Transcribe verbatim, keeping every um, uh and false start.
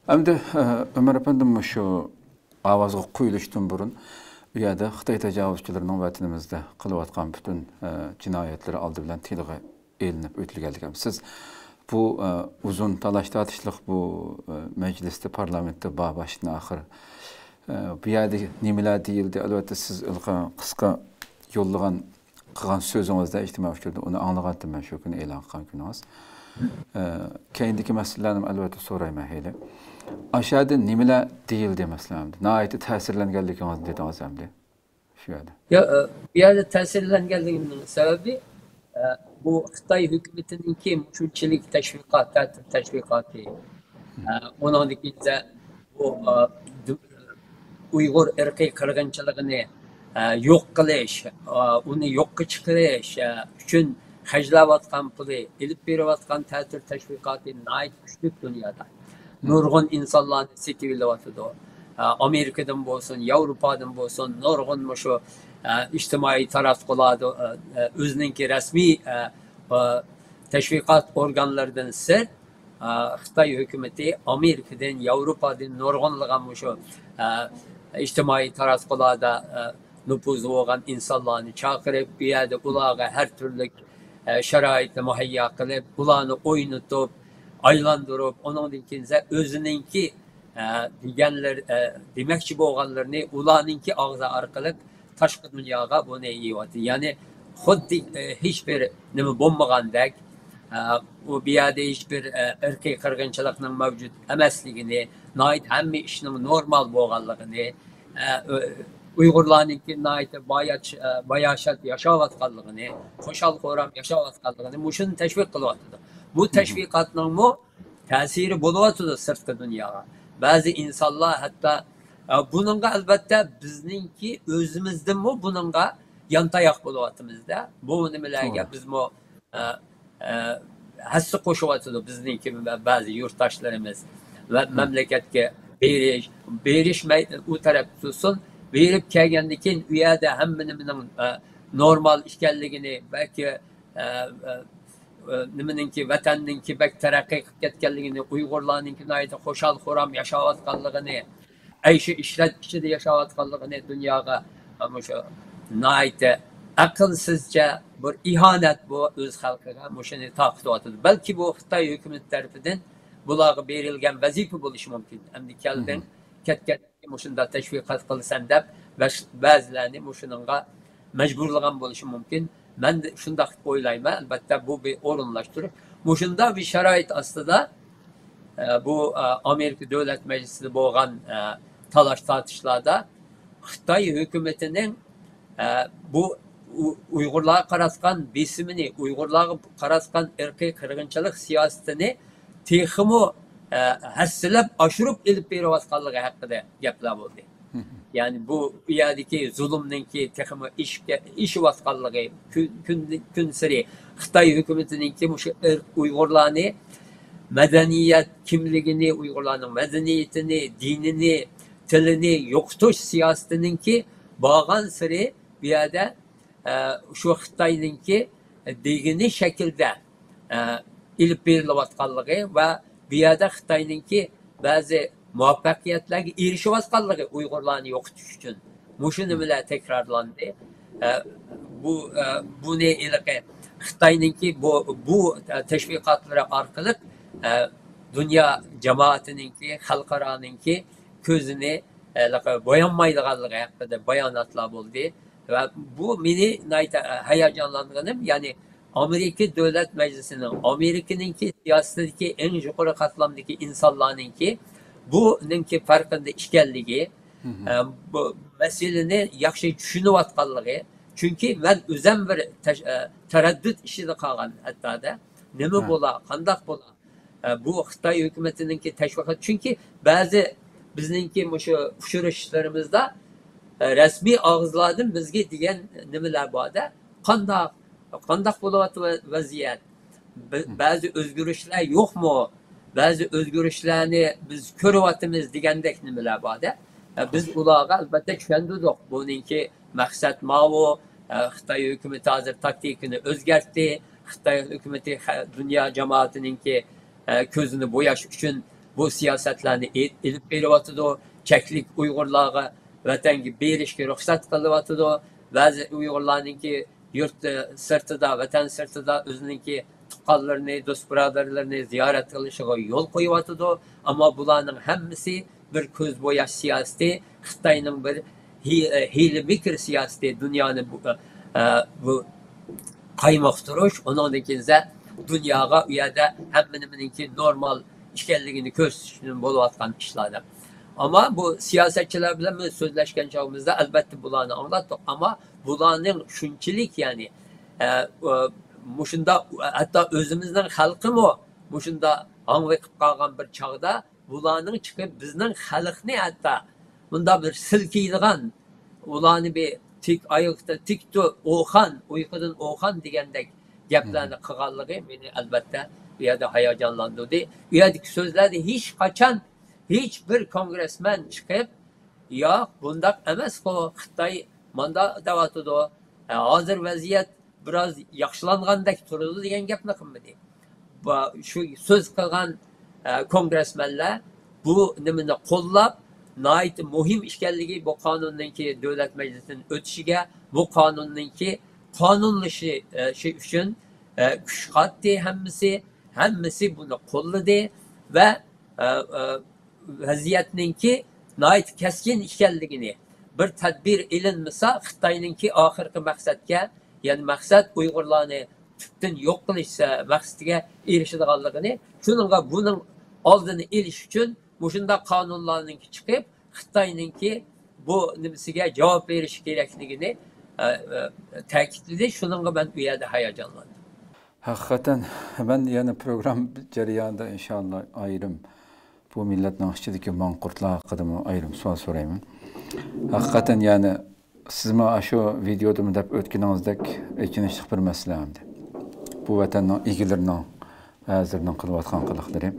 ئەمدى، ئە، ئۆمەر ئەپەندىم، مۇشۇ ئاۋازغا قويۇلۇشتىن بۇرۇن، ئۇ يەردە خىتاي تاجاۋۇزچىلىرىنىڭ ۋەتىنىمىزدە قىلىۋاتقان پۈتۈن، ئە، جىنايەتلىرى ئالدى بىلەن تىلغا ئېلىنىپ ئۆتۈلگەنلىكى. سىز بۇ، ئە، ئۇزۇن تالاش-تارتىشلىق بۇ، ئە، مەجلىستە، پارلامېنتتا بار باشتىن ئاخىر، ئە، بۇ يەردە نېمىلەر دېيىلدى؟ ئەلۋەتتە، سىز ھېلىقى قىسقا يوللىغان، قىلغان سۆزىڭىزدە ئىجتىمائىي ئۇچۇردا ئۇنى ئاڭلىغانتىم مەن شۇ كۈنى ئېلان قىلغان كۈنىڭىز. ئە، كەينىدىكى مەسىلىلەرنى ئەلۋەتتە سورايمەن ھېلى. ئاشۇ يەردە نېمىلەر دېيىلدى، مەسىلەن، ئەمدى؟ ناھايىتى تەسىرلەنگەنلىكىڭىزنى دېدىڭىز ئەمدى شۇ يەردە. يا، ئە، بۇ يەردە تەسىرلەنگەنلىكىمنىڭ سەۋەبى، ئە، بۇ خىتاي ھۆكۈمىتىنىڭكى مۇشۇنچىلىك تەشۋىقات، تەتۈر تەشۋىقاتى، ئە، ئۇنىڭدىن كېيىن بۇ، ئە، دۇ-، ئۇيغۇر ئىرقىي قىرغىنچىلىقىنى، ئە، يوق قىلىش، ئە، ئۇنى يوققا چىقىرىش، ئە، ئۈچۈن خەجلەۋاتقان پۇلى، ئېلىپ بېرىۋاتقان تەتۈر تەشۋىقاتى ناھايىتى كۈچلۈك دۇنيادا. نۇرغۇن ئىنسانلارنى سېتىۋېلىۋاتىدۇ. ئە، ئامېرىكىدىن بولسۇن، ياۋروپادىن بولسۇن، نۇرغۇن مۇشۇ، ئە، ئىجتىمائىي تاراتقۇلاردا، ئە، ئە، ئۆزىنىڭكى رەسمىي، ئە، ئە، تەشۋىقات ئورگانلىرىدىن سىرت، ئە، خىتاي ھۆكۈمىتى ئامېرىكىدىن، ياۋروپادىن نۇرغۇنلىغان مۇشۇ، ئە، ئىجتىمائىي تاراتقۇلاردا، ئە، نوپۇزى بولغان ئىنسانلارنى چاقىرىپ، بۇ يەردە ئۇلارغا ھەر تۈرلۈك، ئە، شارائىتنى مۇھەييا قىلىپ، ئۇلارنى ئوينىتىپ، ئايلاندۇرۇپ، ئۇنىڭدىن كېيىن ئۆزىنىڭكى، ئە، دېگەنلىرى، ئە، دېمەكچى بولغانلىرىنى ئۇلارنىڭكى ئاغزى ئارقىلىق تاشقى دۇنياغا بۇنى يېيىۋاتىدۇ. يەنى خۇددى، ئە، ھېچبىر نېمە بولمىغاندەك، ئە، ئۇ بۇ يەردە ھېچبىر، ئە، ئىرقىي قىرغىنچىلىقنىڭ مەۋجۇت ئەمەسلىكىنى، ناھايىتى ھەممە ئىشنىڭ نورمال بولغانلىقىنى، ئە، ئۇ-، ئۇيغۇرلارنىڭكى ناھايىتى باياش-، ئە، باياشات ياشاۋاتقانلىقىنى، خۇشال-خۇرام ياشاۋاتقانلىقىنى مۇشۇنى تەشۋىق قىلىۋاتىدۇ. بۇ تەشۋىقاتنىڭمۇ تەسىرى بولۇۋاتىدۇ سىرتقى دۇنياغا. بەزى ئىنسانلار ھەتتا، ئە، بۇنىڭغا ئەلۋەتتە بىزنىڭكى ئۆزىمىزدىنمۇ بۇنىڭغا يانتاياق بولۇۋاتىمىز-دە. بۇ نېمىلەرگە بىزمۇ، ئە، ئە، ھەسسە قوشۇۋاتىدۇ بىزنىڭكى بە-، بەزى يۇرتداشلىرىمىز ۋە مەملىكەتكە بېرىش، بېرىش مەي-، ئۇ تەرەپتە تۇرسۇن، بېرىپ كەلگەندىن كېيىن ئۇ يەردە ھەممە نېمىنىڭ، ئە، نورمال ئىكەنلىكىنى، بەلكى، ئە، ئە، ئە، نېمىنىڭكى، ۋەتەننىڭكى بەك تەرەققىي قىلىپ كەتكەنلىكىنى، ئۇيغۇرلارنىڭكى ناھايىتى خۇشال-خۇرام ياشاۋاتقانلىقىنى، ئەيشى ئىشرەت ئىچىدە ياشاۋاتقانلىقىنى دۇنياغا، مۇشۇ ناھايىتى ئەقىلسىزچە بىر ئىھانەت بۇ ئۆز خەلقىگە، مۇشۇنى تارقىتىۋاتىدۇ. بەلكى بۇ خىتاي ھۆكۈمىتى تەرىپىدىن بۇلارغا بېرىلگەن ۋەزىپە بولۇشى مۇمكىن. ئەمدى كەلدىڭ، كەتكەن، مۇشۇنداق تەشۋىقات قىلىسەن دەپ، بەش-، بەزىلەرنى مۇشۇنىڭغا مەجبۇرلىغان بولۇشى مۇمكىن. مەن شۇنداق ئويلايمەن. ئەلۋەتتە، بۇ بىر ئورۇنلاشتۇرۇش. مۇشۇنداق بىر شارائىت ئاستىدا، ئە، بۇ، ئە، ئامېرىكا دۆلەت مەجلىسىدە بولغان، ئە، تالاش-تارتىشلاردا خىتاي ھۆكۈمىتىنىڭ، ئە، بۇ ئۇ-، ئۇيغۇرلارغا قاراتقان بېسىمىنى، ئۇيغۇرلارغا قاراتقان ئىرقىي قىرغىنچىلىق سىياسىتىنى تېخىمۇ، ئە، ھەسسىلەپ ئاشۇرۇپ ئېلىپ بېرىۋاتقانلىقى ھەققىدە گەپلەر بولدى. يەنى بۇ، بۇ يەردىكى زۇلۇمنىڭكى تېخىمۇ ئېشىپ كە-، ئېشىۋاتقانلىقى، كۈن، كۈن، كۈنسېرى خىتاي ھۆكۈمىتىنىڭكى مۇشۇ ئىر-، ئۇيغۇرلارنى مەدەنىيەت كىملىكىنى، ئۇيغۇرلارنىڭ مەدەنىيىتىنى، دىنىنى، تىلىنى يوقىتىش سىياسىتىنىڭكى بارغانسېرى بۇ يەردە، ئە، شۇ خىتاينىڭكى دېگىنى شەكىلدە، ئە، ئېلىپ بېرىلىۋاتقانلىقى ۋە بۇ يەردە خىتاينىڭكى بەزى مۇۋەپپەقىيەتلەرگە ئېرىشىۋاتقانلىقى ئۇيغۇرلارنى يوقىتىش ئۈچۈن مۇشۇ نېمىلەر تەكرارلاندى. ئە، بۇ، ئە، بۇنى ھېلىقى خىتاينىڭكى بۇ، بۇ تەشۋىقاتلىرى ئارقىلىق، ئە، دۇنيا جامائىتىنىڭكى، خەلقئارانىڭكى كۆزىنى، ئە، ھېلىقى بويانمايدىغانلىقى ھەققىدە باياناتلار بولدى. ۋە بۇ مېنى ناھايىتى ھاياجانلاندۇرغىنىم، يەنى ئامېرىكا دۆلەت مەجلىسىنىڭ، ئامېرىكىنىڭكى سىياسىتىدىكى ئەڭ يۇقىرى قاتلامدىكى ئىنسانلارنىڭكى بۇنىڭكى پەرقىندە ئىكەنلىكى، ئە، بۇ مەسىلىنى ياخشى چۈشىنىۋاتقانلىقى. چۈنكى مەن ئۆزەم بىر تەش-، ئە، تەرەددۇت ئىچىدە قالغان ھەتتادا. نېمە بولا، قانداق بولا؟ ئە، بۇ خىتاي ھۆكۈمىتىنىڭكى تەشۋىقاتى. چۈنكى بەزى بىزنىڭكى مۇشۇ ئۇچرىشىشلىرىمىزدا، ئە، رەسمىي ئاغزىلاردىن بىزگە دېگەن نېمىلەر بار-دە، قانداق، قانداق بولۇۋاتىدۇ ۋە-، ۋەزىيەت؟ بە-، بەزى ئۆزگىرىشلەر يوقمۇ؟ بەزى ئۆزگىرىشلەرنى بىز كۆرۈۋاتىمىز دېگەندەك نېمىلەر بار-دە. ئە، بىز ئۇلارغا ئەلۋەتتە چۈشەندۈردۇق. بۇنىڭكى مەقسەت ماۋۇ، ئە، خىتاي ھۆكۈمىتى ھازىر تاكتىكىنى ئۆزگەرتتى. خىتاي ھۆكۈمىتى خە-، دۇنيا جامائىتىنىڭكى، ئە، كۆزىنى بوياش ئۈچۈن بۇ سىياسەتلەرنى ئېيت-، ئېلىپ بېرىۋاتىدۇ. چەكلىك ئۇيغۇرلارغا ۋەتەنگە بېرىشكە رۇخسەت قىلىۋاتىدۇ. بەزى ئۇيغۇرلارنىڭكى يۇرت سىرتىدا، ۋەتەن سىرتىدا ئۆزىنىڭكى تۇغقانلىرىنى، دوست بۇرادەرلىرىنى زىيارەت قىلىشىغا يول قويۇۋاتىدۇ. ئەمما بۇلارنىڭ ھەممىسى بىر كۆز بوياش سىياسىتى، خىتاينىڭ بىر ھىي-، ھىيلە مىكىر سىياسىتى، دۇنيانى بۇ، ئە، بۇ قايمۇقتۇرۇش، ئۇنىڭدىن كېيىن دۇنياغا ئۇ يەردە ھەممە نېمىنىڭكى نورمال ئىكەنلىكىنى كۆرسىتىش ئۈچۈن بولۇۋاتقان ئىشلار دەپ. ئەمما بۇ سىياسەتچىلەر بىلەن بىز سۆزلەشكەن چاغىمىزدا، ئەلۋەتتە، بۇلارنى ئاڭلاتتۇق. ئەمما بۇلارنىڭ شۇنچىلىك، يەنى، ئە، ئۇ، مۇشۇنداق، ھەتتا ئۆزىمىزنىڭ خەلقىمۇ مۇشۇنداق ھاڭۋېقىپ قالغان بىر چاغدا، بۇلارنىڭ چىقىپ بىزنىڭ خەلقنى ھەتتا مۇنداق بىر سىلكىيدىغان، ئۇلارنى بىر تىك ئاياغدا تىك تۇر، ئوخان، ئۇيقۇدىن ئوخان دېگەندەك گەپلەرنى قىلغانلىقى مېنى ئەلۋەتتە بۇ يەردە ھاياجانلاندۇردى. ئۇ يەردىكى سۆزلەردە ھېچ قاچان ھېچ بىر كونگرېسمېن چىقىپ، ياق، بۇنداق ئەمەسقۇ، خىتاي ماندا دەۋاتىدۇ، ھە، ھازىر ۋەزىيەت بىراز ياخشىلانغاندەك تۇرىدۇ دېگەن گەپنى قىلمىدى. بۇ، شۇ سۆز قىلغان، ئە، كونگرېسمېنلار بۇ نېمىنى قوللاپ، ناھايىتى مۇھىم ئىكەنلىكى، بۇ قانۇننىڭكى دۆلەت مەجلىسىدىن ئۆتۈشىگە، بۇ قانۇننىڭكى قانۇنلىشىشى ئۈچۈن، ئە، كۈچ قاتتى ھەممىسى، ھەممىسى بۇنى قوللىدى ۋە، ئە، ئە، ۋەزىيەتنىڭكى ناھايىتى كەسكىن ئىكەنلىكىنى، بىر تەدبىر ئېلىنمىسا، خىتاينىڭكى ئاخىرقى مەقسەتكە، يەنى مەقسەت ئۇيغۇرلارنى تۈپتىن يوق قىلىش مەقسىتىگە ئېرىشىدىغانلىقىنى، شۇنىڭغا بۇنىڭ ئالدىنى ئېلىش ئۈچۈن مۇشۇنداق قانۇنلارنىڭكى چىقىپ، خىتاينىڭكى بۇ نېمىسىگە جاۋاب بېرىشى كېرەكلىكىنى، ئە، ئە، تەكىتلىدى. شۇنىڭغا مەن ئۇ يەردە ھاياجانلاندىم. ھەقىقەتەن، مەن يەنە پروگرامما جەريانىدا ئىنشاللا ئايرىم بۇ مىللەتنىڭ ئىچىدىكى ماڭقۇرتلار ھەققىدىمۇ ئايرىم سوئال سورايمەن. ھەقىقەتەن، يەنى سىزمۇ ئاشۇ ۋىدېودىمۇ دەپ ئۆتكىنىڭىزدەك ئېچىنىشلىق بىر مەسىلە ئەمدى. بۇ ۋەتەننىڭ ئىگىلىرىنىڭ بەزىلىرىنىڭ قىلىۋاتقان قىلىقلىرى.